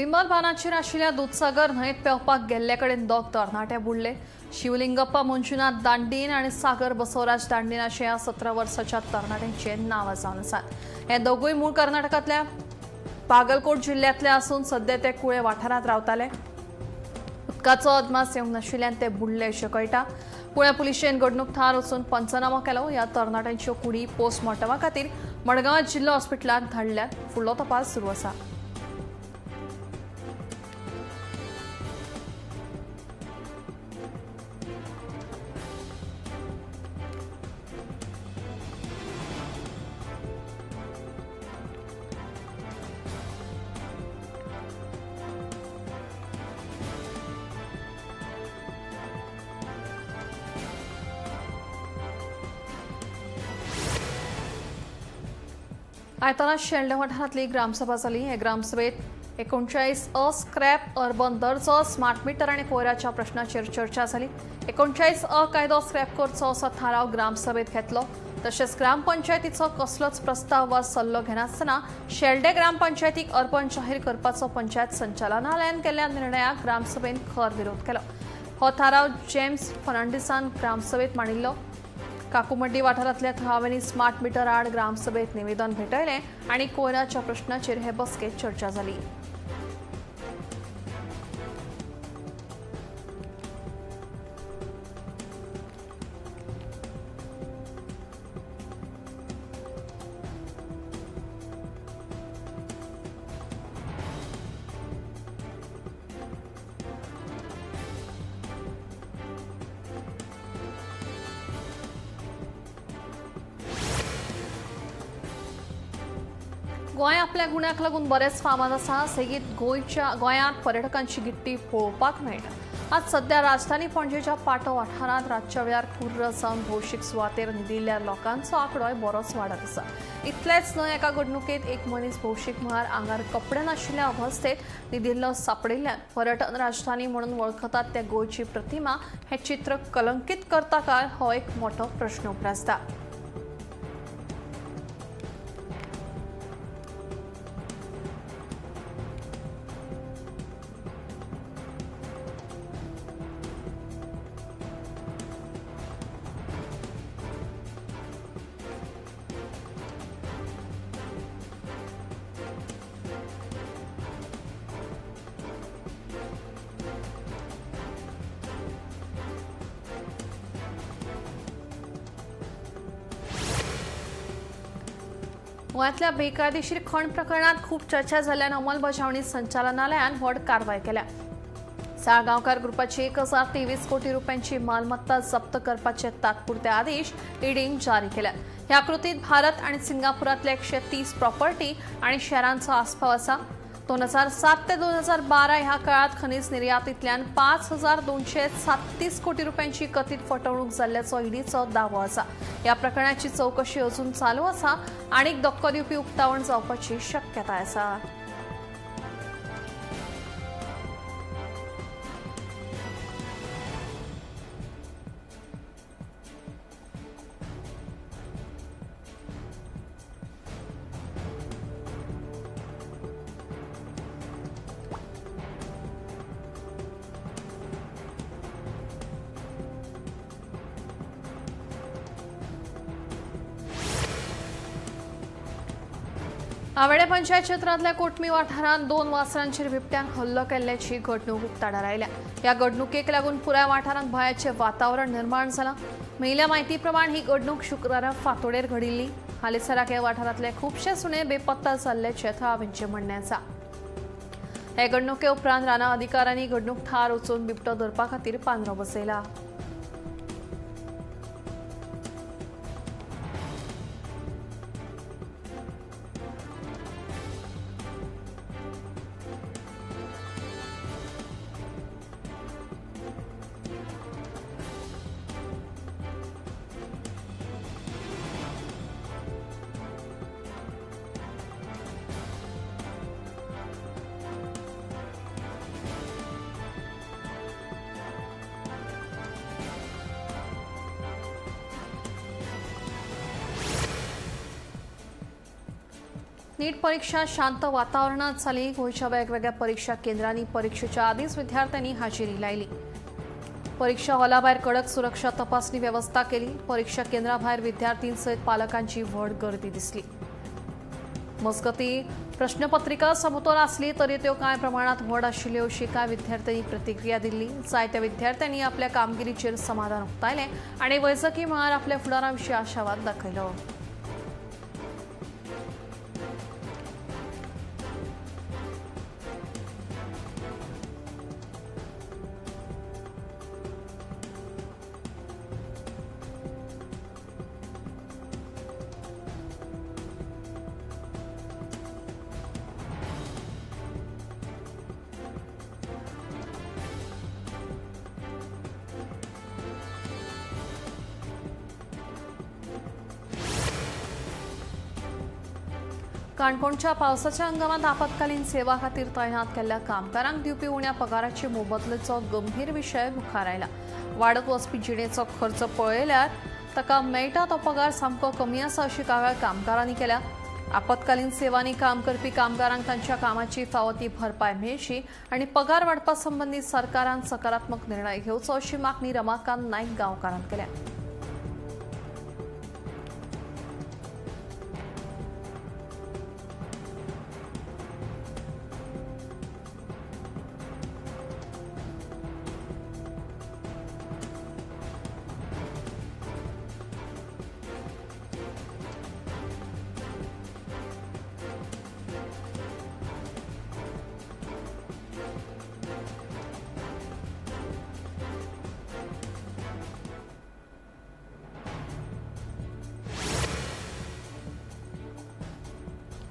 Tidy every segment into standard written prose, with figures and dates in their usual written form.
बिमल बांदाचेर आशिल्ल्या दुदसागर न्हंयेत पेंवपाक गेल्ले कडेन दोग तरणाटे बुडले. शिवलिंगप्पा मंजुनाथ दांडीन आनी सागर बसवराज दांडीन अशें ह्या 17 वर्साच्या तरणाट्यांचे नांवां जावन आसात. हे दोगूय मूळ कर्नाटकांतल्या बागलकोट जिल्ल्यांतले आसून सध्या ते कुळे वाठारांत रावताले. उदकाचो अदमास येवंक नाशिल्ल्यान ते बुडले अशें कळटा. पुणे पुलिशेन घडणूक थळार वचून पंचनामो केलो. ह्या तरणाट्यांच्यो कुडी पोस्टमॉर्टमा खातीर मडगांव जिल्लो हॉस्पिटलांत धाडल्यात. फुडलो तपास सुरू आसा. आयतारा शेल्डें वाठारांतली ग्रामसभा जाली. हे ग्रामसभेत 39 अ स्क्रॅप अर्बन दर्जो, स्मार्ट मिटर आनी कोयराच्या प्रश्नाचेर चर्चा जाली. 39 अ कायदो स्क्रॅप करचो असो थाराव ग्रामसभेत घेतलो. तशेंच ग्रामपंचायतीचो कसलोच प्रस्ताव वा सल्लो घेनासतना शेल्डें ग्रामपंचायतीक अर्बन जाहीर करपाचो पंचायत संचालनालयान केल्ल्या निर्णयाक ग्रामसभेन खर विरोध केलो. हो थाराव जेम्स फर्नांडीसान ग्रामसभेत मांडिल्लो. काकुमड्डी वाठारांतल्या थळाव्यांनी स्मार्ट मिटर आड ग्रामसभेत निवेदन भेटयलें आनी कोयराच्या प्रश्नाचेर हे बसकेत चर्चा जाली. गोंय आपल्या गुण्याक लागून बरेंच फामाद आसा. सेगीत गोंयांत पर्यटकांची गिट्टी पळोवपाक मेळटा. आज सध्या राजधानी पणजेच्या पाटो वाठारांत रातच्या वेळार कुर्र जावन भौशीक सुवातेर न्हिदिल्ल्या लोकांचो आंकडोय बरोच वाडत आसा. इतलेंच न्हय, एका घडणुकेंत एक मनीस भौशीक मळार आंगार कपडे नाशिल्ल्या अवस्थेत न्हिदिल्लो सांपडिल्ल्यान पर्यटन राजधानी म्हणून वळखतात त्या गोंयची प्रतिमा हें चित्र कलंकीत करता काय हो एक मोठो प्रश्न उप्रासता. गोंयांतल्या बेकायदेशीर खण प्रकरणात खूब चर्चा जाल्ल्यान अंमलबजावणी संचालनालयान व्हड कारवाय केल्या. साळगांवकार ग्रुपाची 1023 कोटी रुपयांची मालमत्ता जप्त करपाचे तात्पुरते आदेश ईडीन जारी केल्यात. ह्या कृतीत भारत आणि सिंगापुरातल्या 130 प्रॉपर्टी आणि शेअरांचो आस्पाव आसा. 2007 ते 2012 ह्या काळात खनिज निर्यातींतल्यान 5237 कोटी रुपयांची कथित फटवणूक जाल्ल्याचो ईडीचो दावो आसा. ह्या प्रकरणाची चवकशी अजून चालू आसा आनीक धक्को दिवपी उक्तावण जावपाची शक्यताय आसा. आवेडे पंचायत क्षेत्रांतल्या कोटमी वाठारांत 2 वासरांचेर बिबट्यान हल्लो केल्ल्याची घडणूक उक्ताडार आयल्या. ह्या घडणुकेक लागून पुराय वाठारांत भंयाचें वातावरण निर्माण जालां. मेळिल्ल्या म्हायती प्रमाण ही घडणूक शुक्रारा फांतोडेर घडिल्ली. हालींसराक ह्या वाठारांतले खुबशे सुणे बेपत्ता जाल्ल्याचें थळाव्यांचें म्हणणें आसा. हे घडणुके उपरांत रानां अधिकाऱ्यांनी घडणूक थळार वचून बिबटो धरपा खातीर पांदरो बसयला. नीट परीक्षा शांत वातावरणात जाली. गोंयच्या वेगवेगळ्या परीक्षा केंद्रांनी परीक्षेच्या आदींच विद्यार्थ्यांनी हाजेरी लायली. परीक्षा हॉलाभायर कडक सुरक्षा तपासणी व्यवस्था केली. परीक्षा केंद्राभायर विद्यार्थींसयत पालकांची व्हड गर्दी दिसली. मजगती प्रश्नपत्रिका समतोल आसली तरी त्यो कांय प्रमाणात व्हड आशिल्ल्यो अशी कांय विद्यार्थ्यांनी प्रतिक्रिया दिल्ली. जायत्या विद्यार्थ्यांनी आपल्या कामगिरीचेर समाधान उक्तायलें आनी वैजकी मळार आपल्या फुडारा विशीं आशावाद दाखयलो. काणकोणच्या पावसाच्या हंगामात आपत्कालीन सेवा खातीर तैनात केल्ल्या कामगारांक दिवपी उण्या पगाराचे मोबदलेचो गंभीर विशय मुखार आयला. वाडत वचपी जिणेचो खर्च पळयल्यार ताका मेळटा तो पगार सामको कमी आसा अशी कागाळ कामगारांनी केल्या. आपत्कालीन सेवांनी काम करपी कामगारांक तांच्या कामाची फावो ती भरपाय मेळची आनी पगार वाडपा संबंदी सरकारान सकारात्मक निर्णय घेवचो अशी मागणी रमाकांत नायक गांवकारान केल्या.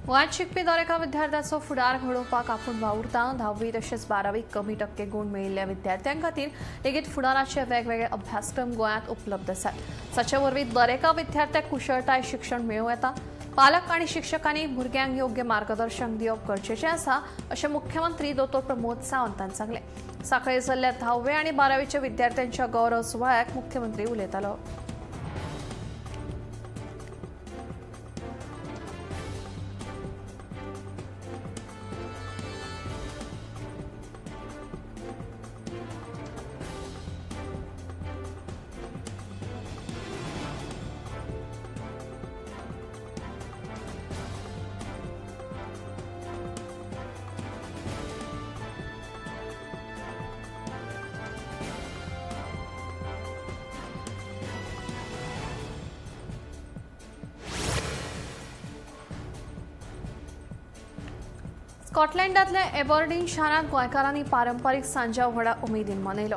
गोंयांत शिकपी दर एका विद्यार्थ्याचो फुडार घडोवपाक आपूण वावुरता. 10वी तशेंच 12वी कमी टक्के गूण मेळिल्ल्या विद्यार्थ्यां खातीर लेगीत फुडाराचे वेगवेगळे अभ्यासक्रम गोंयांत उपलब्ध आसात. ताचे वरवीं दर एका विद्यार्थ्याक कुशळटाय शिक्षण मेळूं येता. पालक आनी शिक्षकांनी भुरग्यांक योग्य मार्गदर्शन दिवप गरजेचें आसा अशें मुख्यमंत्री दोतोर प्रमोद सावंतान सांगलें. सांखळे जाल्ल्या 10वे आनी 12वीच्या विद्यार्थ्यांच्या गौरव सुवाळ्याक मुख्यमंत्री उलयतालो. स्कॉटलंडातल्या एबरडीन शारांत गोंयकारांनी पारंपारीक सांजाव व्हडा उमेदीन मनयलो.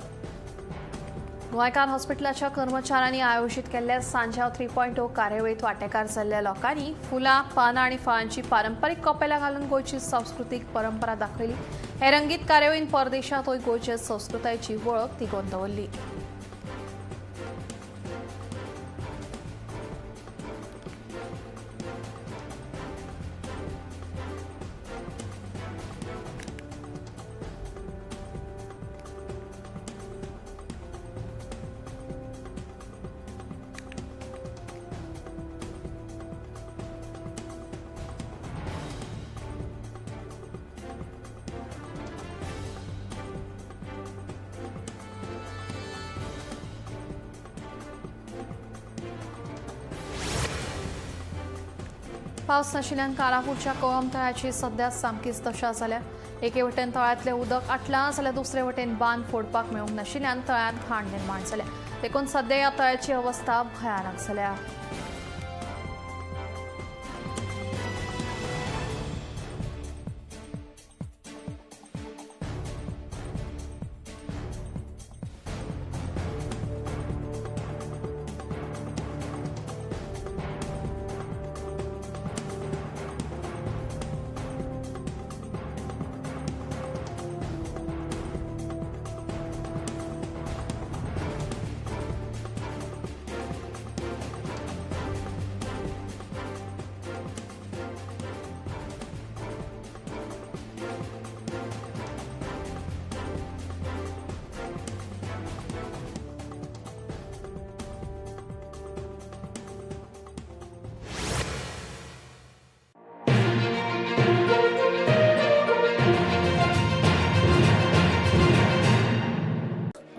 गोंयकार हॉस्पिटलाच्या कर्मचाऱ्यांनी आयोजीत केल्ल्या सांजाव 3.0 कार्यावळींत वांटेकार जाल्ल्या लोकांनी फुलां, पानां आनी फळांची पारंपारीक कपेलां घालून गोंयची सांस्कृतीक परंपरा दाखयली. हे रंगीत कार्यावळीन परदेशांतूय गोंयचे संस्कृतायेची वळख तिगोवन दवरली. पावस नाशिल्ल्यान कारापूरच्या कोळंब तळ्याची सध्या सामकीच दशा जाल्या. एके वटेन तळ्यांतलें उदक आटलां जाल्यार दुसरे वटेन बांद फोडपाक मेळूंक नाशिल्ल्यान तळ्यांत घाण निर्माण जाल्या. देखून सध्या ह्या तळ्याची अवस्था भयानक जाल्या.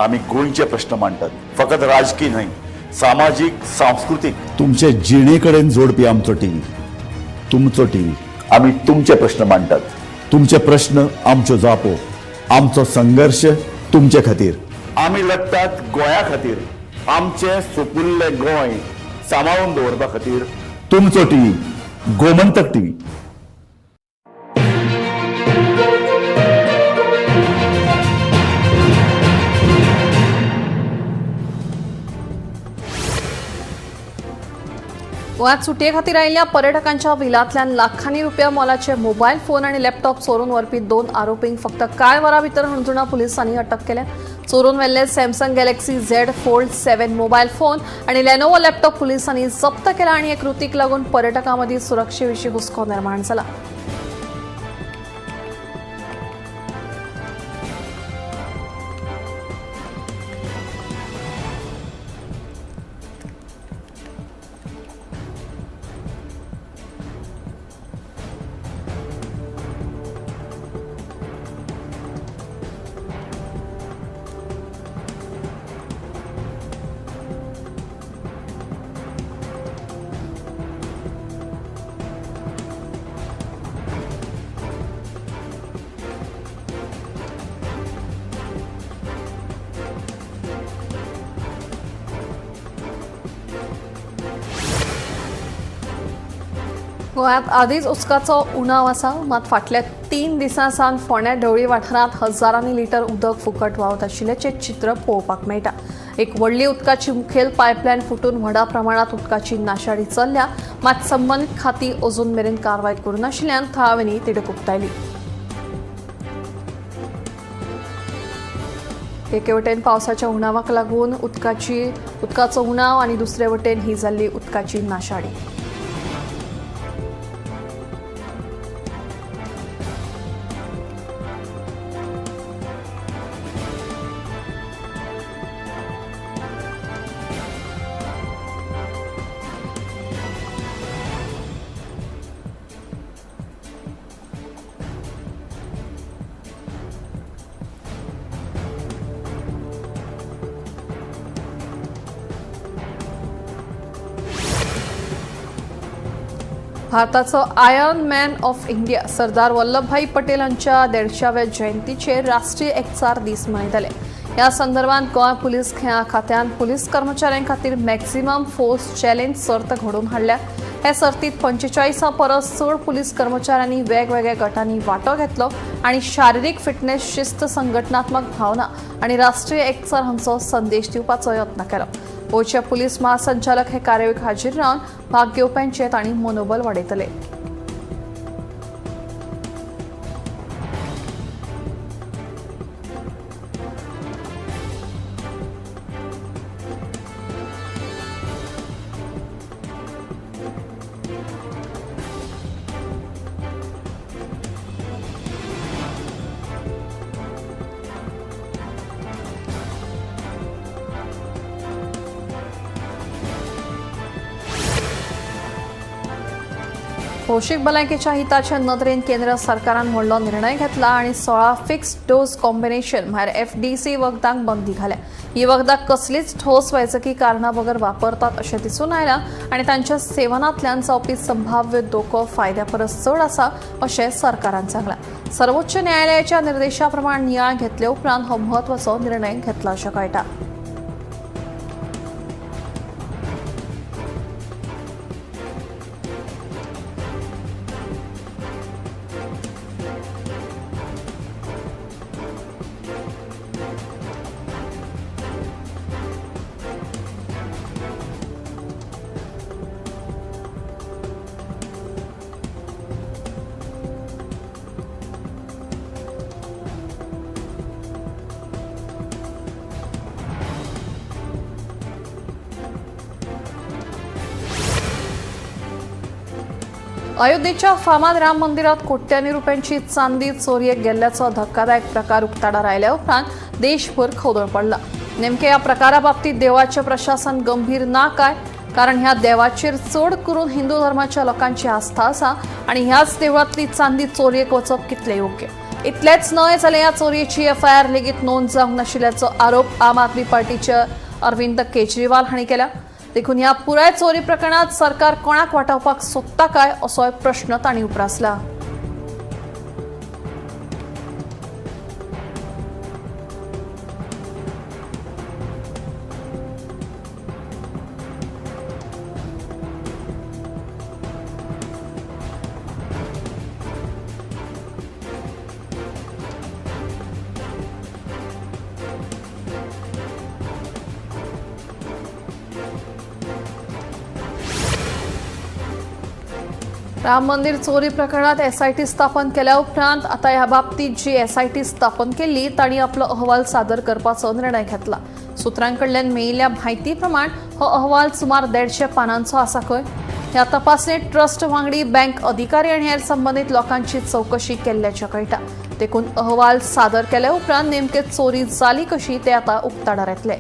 आमी गोंयचे प्रश्न मांडटात, फकत राजकी न्हय, सामाजीक, सांस्कृतीक, तुमचे जिणे कडेन जोडपी आमचो टीव्ही, तुमचो टीव्ही। आमी तुमचे प्रश्न मांडटात, तुमचे प्रश्न आमच्यो जापो, आमचो संघर्श तुमचे खातीर। आमी लढटात गोंया खातीर, आमचें सुपुल्लें गोंय सांबाळून दवरपा खातीर। तुमचो टीव्ही, गोमंतक टीव्ही। गोंयांत सुटये खातीर आयिल्ल्या पर्यटकांच्या व्हिलांतल्यान लाखांनी रुपया मोलाचे मोबायल फोन आनी लॅपटॉप चोरून व्हरपी दोन आरोपींक फक्त कांय वरां भितर हणजुणा पुलिसांनी अटक केल्या। चोरून व्हेल्ले Samsung Galaxy Z Fold 7 mobile phone आनी लेनोवो लॅपटॉप पुलिसांनी जप्त केला आनी हे कृतीक लागून पर्यटकां मदीं सुरक्षे विशीं हुस्को निर्माण जाला। गोंयांत आदींच उदकाचो उणाव आसा, मात फाटल्या 3 दिसां सावन फोंड्या ढवळी वाठारांत हजारांनी लिटर उदक फुकट व्हांवत आशिल्ल्याचें चित्र पळोवपाक मेळटा। एक व्हडली उदकाची मुखेल पायपलायन फुटून व्हडा प्रमाणांत उदकाची नाशाडी चल्ल्या, मात संबंदीत खातीं अजून मेरेन कारवाय करूं नाशिल्ल्यान थळाव्यांनी तिडक उक्तायली। एके वटेन पावसाच्या उणावाक लागून उदकाचो उणाव आनी दुसरे वटेन ही जाल्ली उदकाची नाशाडी। भारताचो Iron Man of India Sardar Vallabhbhai Patel हांच्या 150व्या जयंतीचेर राष्ट्रीय एकचार दीस मनयतले। ह्या संदर्भात गोंय पुलीस खेळां खात्यान पुलीस कर्मचाऱ्यां खातीर मॅक्झिमम फोर्स चॅलेंज सर्त घडोवन हाडल्या। हे सर्तीत 45 परस चड पुलीस कर्मचाऱ्यांनी वेगवेगळ्या गटांनी वांटो घेतलो आनी शारिरीक फिटनेस, शिस्त, संघटनात्मक भावना आनी राष्ट्रीय एकचार हांचो संदेश दिवपाचो यत्न केलो। गोंयचे पुलीस महासंचालक हे कार्यावळीक हाजीर रावन भाग घेवप्यांचें तांणी मनोबल वाडयतले। भौशीक भलायकेच्या हिताच्या नदरेन केंद्र सरकारान व्हडलो निर्णय घेतला आनी 16 फिक्स्ड डोस कॉम्बिनेशन म्हळ्यार एफडीसी वखदांक बंदी घाल्या। ही वखदां कसलीच ठोस वैजकी कारणां बगर वापरतात अशें दिसून आयलां आनी तांच्या सेवनांतल्यान जावपी संभाव्य धोको फायद्या परस चड आसा अशें सरकारान सांगलां। सर्वोच्च न्यायालयाच्या निर्देशा प्रमाण नियाळ घेतले उपरांत हो म्हत्वाचो निर्णय घेतला अशें कळटा। अयोध्येच्या फामाद राम मंदिरात कोट्यांनी रुपयांची चांदी चोरयेक गेल्ल्याचो धक्कादायक प्रकार उक्ताडार आयल्या उपरांत देशभर खवदळ पडला। नेमके ह्या प्रकारा बाबतीत देवाचें प्रशासन गंभीर ना काय, कारण ह्या देवाचेर चड करून हिंदू धर्माच्या लोकांची आस्था आसा आनी ह्याच देवळांतली चांदी चोरयेक वचप कितलें योग्य। इतलेंच न्हय जाल्यार ह्या चोरयेची एफआयआर लेगीत नोंद जावंक नाशिल्ल्याचो आरोप आम आदमी पार्टीचे अरविंद केजरीवाल हांणी केला. देखून ह्या पुराय चोरी प्रकरणात सरकार कोणाक वाटावपाक सोदता काय असोय प्रश्न तांणी उप्रासला. राम मंदिर चोरी प्रकरणात एसआयटी स्थापन केल्या उपरांत आता ह्या बाबतीत जी एसआयटी स्थापन केल्ली तांणी आपलो अहवाल सादर करपाचो निर्णय घेतला. सुत्रांकडल्यान मेळिल्ल्या म्हायती प्रमाण हो अहवाल सुमार 150 पानांचो आसा खंय. ह्या तपासणेत ट्रस्ट वांगडी, बँक अधिकारी आनी हेर संबंदीत लोकांची चवकशी केल्ल्याचें कळटा. देखून अहवाल सादर केल्या उपरांत नेमके चोरी जाली कशी ते आतां उक्ताडार येतले.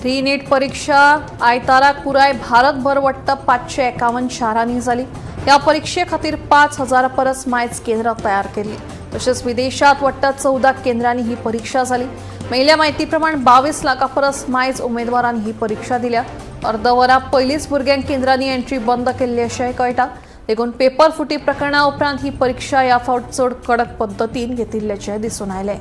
री नीट परीक्षा आयताराक पुराय भारतभर वट्ट 551 शारांनी जाली. ह्या परिक्षे खातीर 5000 परस मायज केंद्रां तयार केल्ली. तशेंच विदेशात वट्ट 14 केंद्रांनी ही परीक्षा जाली. मेळिल्ल्या म्हायती प्रमाण 22 लाखां परस मायज उमेदवारांनी ही परीक्षा दिल्या. अर्द वरां पयलींच भुरग्यांक केंद्रांनी एंट्री बंद केल्ली अशेंय कळटा. देखून पेपर फुटी प्रकरणा उपरांत ही परीक्षा ह्या फावट चड कडक पद्दतीन घेतिल्ल्याचें दिसून आयलें.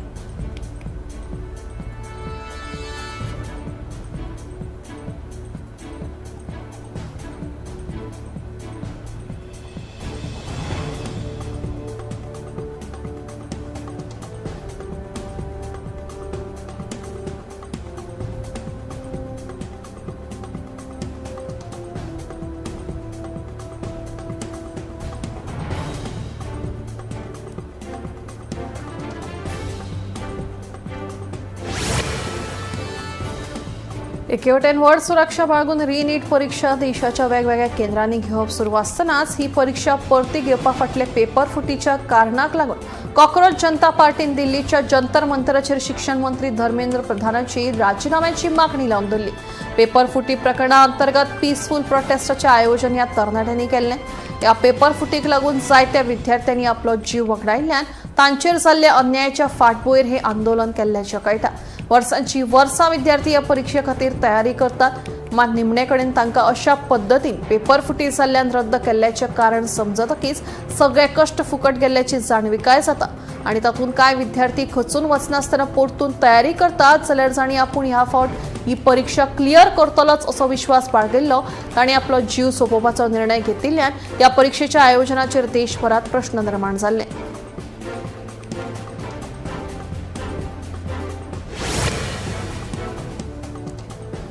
एके वटेन व्हड सुरक्षा बाळगून री नीट परीक्षा देशाच्या वेगवेगळ्या केंद्रांनी घेवप सुरू आसतनाच ही परीक्षा परती घेवपा फाटले पेपर फुटीच्या कारणाक लागून कॉकरोच जनता पार्टीन दिल्लीच्या जंतर मंतराचेर शिक्षण मंत्री धर्मेंद्र प्रधानाची राजीनाम्याची मागणी लावन धरली. पेपर फुटी प्रकरणा अंतर्गत पीसफूल प्रोटेस्टाचें आयोजन ह्या तरणाट्यांनी केल्लें. ह्या पेपर फुटीक लागून जायत्या विद्यार्थ्यांनी आपलो जीव वगडायिल्ल्यान तांचेर जाल्ल्या अन्यायाच्या फाटभुंयेर हे आंदोलन केल्ल्याचें कळटा. वर्सांची वर्सां विद्यार्थी ह्या परिक्षे खातीर तयारी करतात, मात निमणे कडेन तांकां अशा पद्दतीन पेपर फुटी जाल्ल्यान रद्द केल्ल्याचें कारण समजतकीच सगळे कश्ट फुकट गेल्ल्याची जाणविकाय जाता आनी तातूंत कांय विद्यार्थी खचून वचनासतना परतून तयारी करतात जाल्यार जांणी आपूण ह्या फावट ही परीक्षा क्लियर करतलोच असो विश्वास बाळगिल्लो तांणी आपलो जीव सोंपोवपाचो निर्णय घेतिल्ल्यान ह्या परिक्षेच्या आयोजनाचेर देशभरात प्रश्न निर्माण जाल्ले.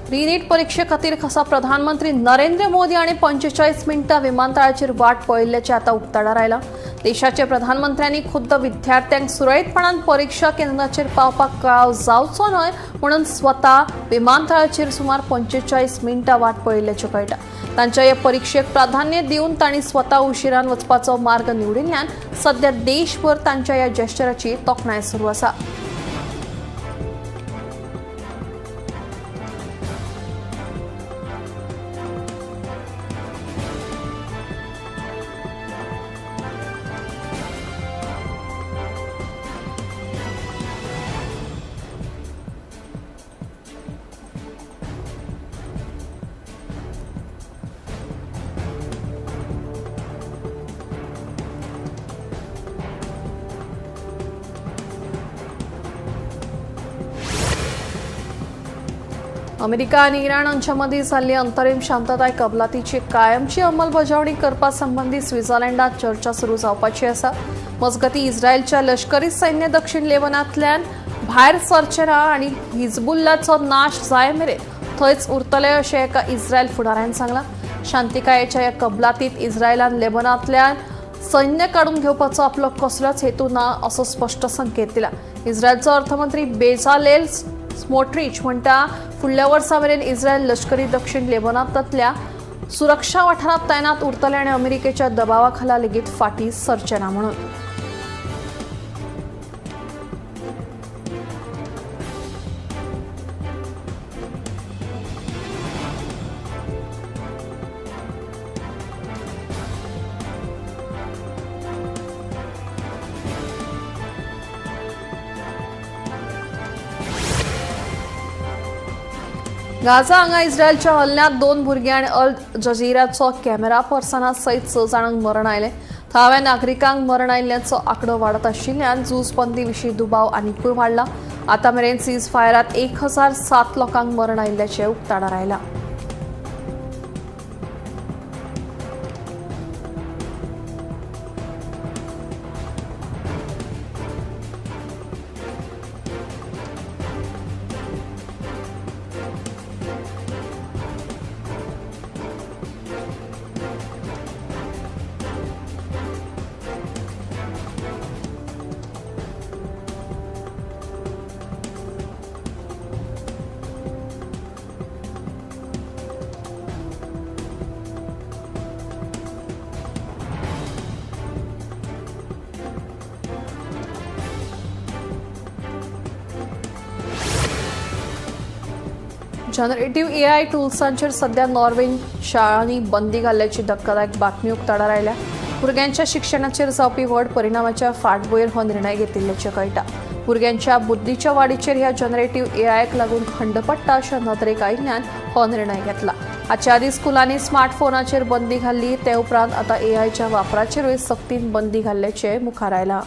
री नीट परिक्षे खातीर खासा प्रधानमंत्री नरेंद्र मोदी हांणी 45 मिनटां विमानतळाचेर वाट पळयल्ल्याचें आतां उक्ताडार आयलां. देशाचे प्रधानमंत्र्यांनी खुद्द विद्यार्थ्यांक सुरळीतपणान परीक्षा केंद्राचेर पावपाक कळाव जावचो न्हय म्हणून स्वता विमानतळाचेर सुमार 45 मिनटां वाट पळयल्ल्याचें कळटा. तांच्या ह्या परिक्षेक प्राधान्य दिवन तांणी स्वता उशिरान वचपाचो मार्ग निवडिल्ल्यान सध्या देशभर तांच्या ह्या जेस्चराची तोखणाय सुरू आसा. अमेरिका आनी इराण हांच्या मदीं जाल्ली अंतरीम शांतताय कबलातीची कायमची अंमलबजावणी करपा संबंदी स्वित्झर्लंडात चर्चा सुरू जावपाची आसा. मजगतीं इस्रायलच्या लष्करी सैन्य दक्षिण लेबनांतल्यान भायर सरचें ना आनी हिजबुल्लाचो नाश जाय मेरेन थंयच उरतले अशें एका इस्रायल फुडाऱ्यान सांगलां. शांतिकायेच्या ह्या कबलातीत इस्रायलान लेबनांतल्यान सैन्य काडून घेवपाचो आपलो कसलोच हेतू ना असो स्पश्ट संकेत दिला. इस्रायलचो अर्थमंत्री बेजालेल स्मोट्रीच म्हणटा, फुडल्या वर्सा मेरेन इस्रायल लष्करी दक्षिण लेबनांतल्या सुरक्षा वाठारांत तैनात उरतले आनी अमेरिकेच्या दबावाखाला लेगीत फाटीं सरचे ना म्हणून. गाझा हांगा इस्रायलच्या हल्ल्यांत 2 भुरगीं आनी अल जझीराचो कॅमेरा पर्सना सयत 6 जाणांक मरण आयलें. थळाव्या नागरिकांक मरण आयिल्ल्याचो आंकडो वाडत आशिल्ल्यान झूजबंदी विशीं दुबाव आनिकूय वाडला. आतां मेरेन सीज फायरात 1007 लोकांक मरण आयिल्ल्याचें उक्ताडार आयलां. जनरेटिव्ह एआय टूल्सांचेर सध्या नॉर्वेन शाळांनी बंदी घाल्ल्याची धक्कादायक बातमी उक्ताडार आयल्या. भुरग्यांच्या शिक्षणाचेर जावपी व्हड परिणामाच्या फाटभुंयेर हो निर्णय घेतिल्ल्याचें कळटा. भुरग्यांच्या बुद्दीच्या वाडीचेर ह्या जनरेटिव्ह एआयक लागून खंड पडटा अशें नदरेक आयिल्ल्यान हो निर्णय घेतला. हाचे आदीं स्कुलांनी स्मार्टफोनाचेर बंदी घाल्ली, ते उपरांत आतां एआयच्या वापराचेरूय सक्तीन बंदी घाल्ल्याचें मुखार आयलां.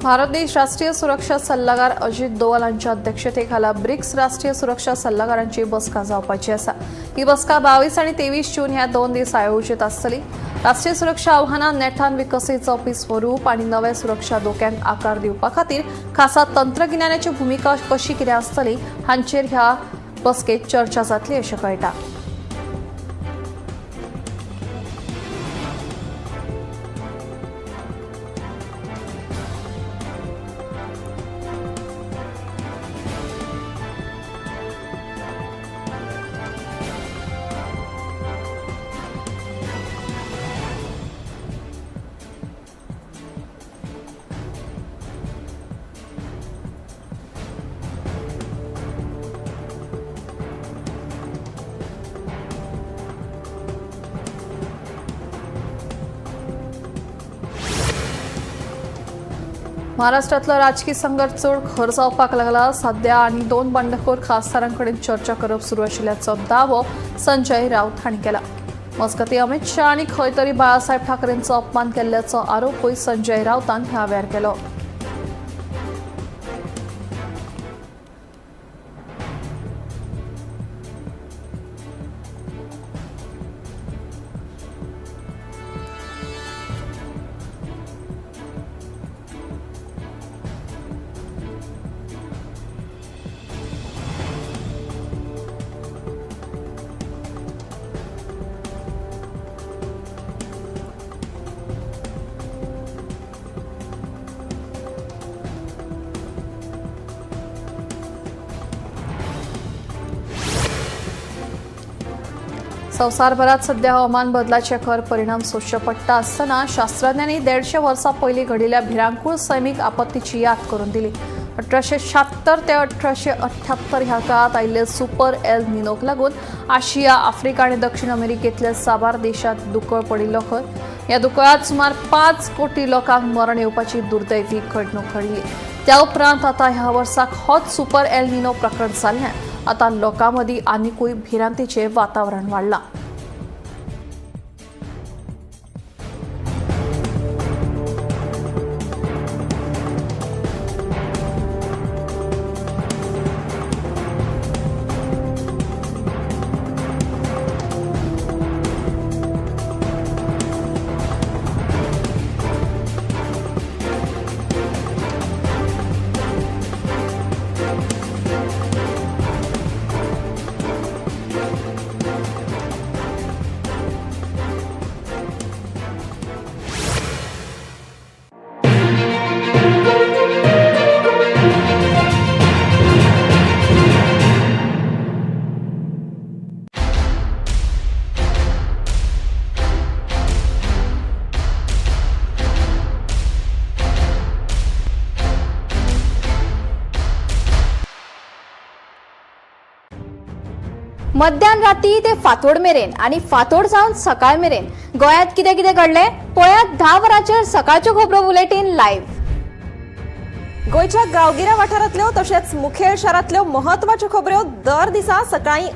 भारत देश राष्ट्रीय सुरक्षा सल्लागार अजित डोवाल हांच्या अध्यक्षतेखाला ब्रिक्स राष्ट्रीय सुरक्षा सल्लागारांची बसका जावपाची आसा. ही बसका 22 आनी 23 जून ह्या 2 दीस आयोजीत आसतली. राष्ट्रीय सुरक्षा आव्हानां नेटान विकसीत जावपी स्वरूप आनी नव्या सुरक्षा धोक्यांक आकार दिवपा खातीर खासा तंत्रगिन्यानाची भुमिका कशी कितें आसतली हांचेर ह्या बसकेत चर्चा जातली अशें कळटा. महाराष्ट्रातलो राजकी संघर्ष चड खर जावपाक लागला. सध्या आनी 2 बंडखोर खासदारांकडेन चर्चा करप सुरू आशिल्ल्याचो दावो संजय राऊत हांणी केला. मजगतीं अमित शहा आनी खंय तरी बाळासाहेब ठाकरेंचो अपमान केल्ल्याचो आरोपूय संजय राऊतान ह्या वेळार केलो. संवसारभरात सध्या हवामान बदलाचे खर परिणाम सोंसचे पडटा आसतना शास्त्रज्ञांनी 150 वर्सां पयलीं घडिल्ल्या भिरांकूळ सैमीक आपत्तीची याद करून दिली. 1876 ते 1878 ह्या काळात आयिल्ले सुपर एल निनोक लागून आशिया, आफ्रिका आनी दक्षिण अमेरिकेंतल्या साबार देशांत दुकळ पडिल्लो खंय. ह्या दुकळांत सुमार 5 कोटी लोकांक मरण येवपाची दुर्दैवी घडणूक घडली. त्या उपरांत आतां ह्या वर्साक होच सुपर एल निनो प्रकरण जाल्ल्यान आतां लोकां मदीं आनिकूय भिरांतीचें वातावरण वाडलां. मध्यान राती ते फांतोड मेरेन आनी फांतोड जावन सकाळ मेरेन गोंयांत कितें कितें घडलें पळयात 10 वरांचेर सकाळच्यो खबरो बुलेटीन लायव्ह. गोंयच्या गांवगिऱ्या वाठारांतल्यो तशेंच मुखेल शारांतल्यो म्हत्वाच्यो खबऱ्यो दर दिसा सकाळीं